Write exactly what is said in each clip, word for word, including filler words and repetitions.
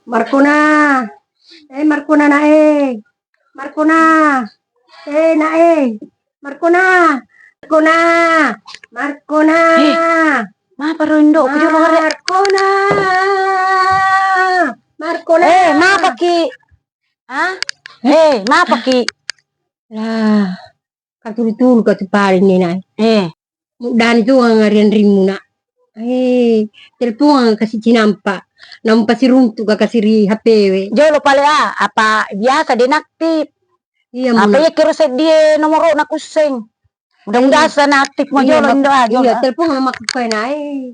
Markona. Eh, Markona, nae. Markona. Eh, nae. Markona. Markona. Markona. Eh, mapa ro indo? Kujolo re. Markona. Markona. Eh, mapaki? Hah? Eh, mapaki? Lah. Katuru-turu ka tu paling ni, nak. Eh. Muddani tu ngarian rimu, nak. Eh, telepon kasi cinampa. Nampa siruntu ka kasi ri H P we. Jolo pale, ah, apa biasa de naktif. Iya, apa iya kiro seddie nomoro na kusseng. Mudah-mudahan sana aktif mo jolo indo, ah, jolo. Iya, telepon sama aku kue naik.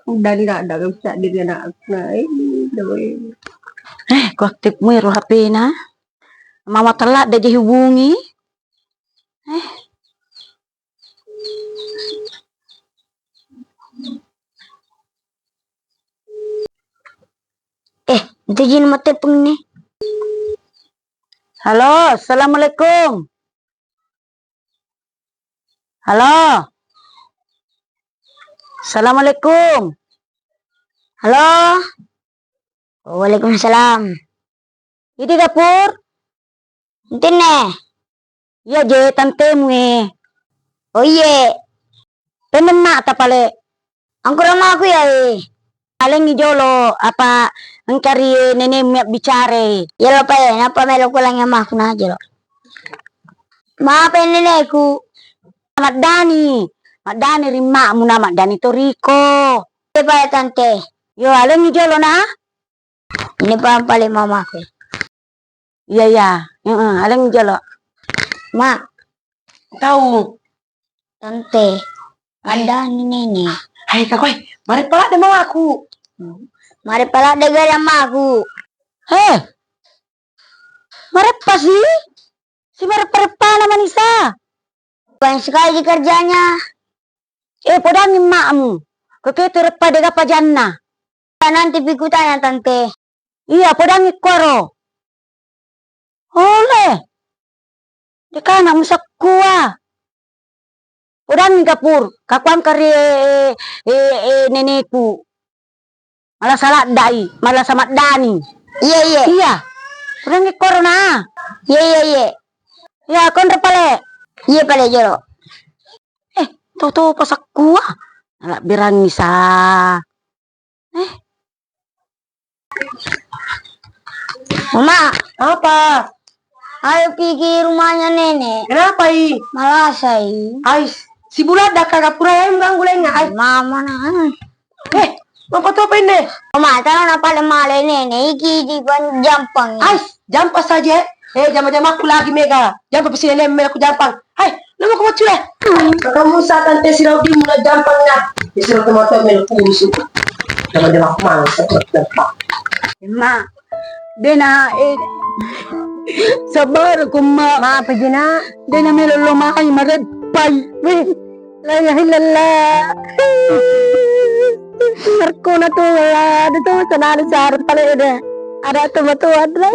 Udah ni nak, dah usah diri anak aku naik. Eh, ku aktif mu ro H P na. Mama telat dah dihubungi. Eh. Eh, itu jin mate peng ni. Halo, assalamualaikum. Halo. Assalamualaikum. Halo. Waalaikumsalam. Idi Gapur? Entenne? Iya je tantemu e. Oh iye. Pemmenna ta pale. Angkura maku ya e. Palengngi jolo apa engka ri nenemu mabbicara e. Iya lo pae, napa melo kulangi amaku na jolo. Mape neneku. Maddani. Maddani ri makmu na maddani toriko. Iya pae tante. Yo alengngi jolo na. Ini pa pale mamaku. Iya, iya. Heeh, aleng jolo. Ma. Tau. Tante. Hai. Maddani nene. Hai, kakoi. Mare pala de mamaku. Mare pala de gaya maku. Heh. Mareppa si? Si mareppa-reppana manisa. Banyak sekali kerjanya. Eh, podangi makmu. Kekete reppa dega pajanna. Nanti pikutanya, Tante. Iya, podangi koro. Ole. Dekana musakkua. Podangi Gapur. Kakuang kari, eh, eh, eh, neneku. Malasa laddai, malasa maddani. Iya, iya. Iya. Podangi korona. Iya, iya, iya. Iya, konro pale. Iya, pale jolo. Eh, tau-tau pasakkua. Nalabbirangi sa. Eh. Mama. Apa? Ayo pigi rumahnya nenek. Kenapa i? Malasa i. Ais, si bulat dah kagak pura yang ganggu lenga. Ais. Mama na. Eh, mapatu apa ini? Oma, taro na pale male nene, iki di ban jampang. Ais, jampang saja. Eh, jama-jama aku lagi mega. Jampang pasti nene mega aku jampang. Hai, nama aku macule. Kamu sa tante sirau di mula jampang na. Di sirau teman-teman melu kurus. Jama-jama aku mau satu jampang. Emma, dena, eh, sabar aku, Ma. Ma, apa jena? Dena melo lo mai marebbai. Weh. La ilaha illallah. Markona tu, la, ada tu, sana ada sarung pale ada. Ada tu matu ada.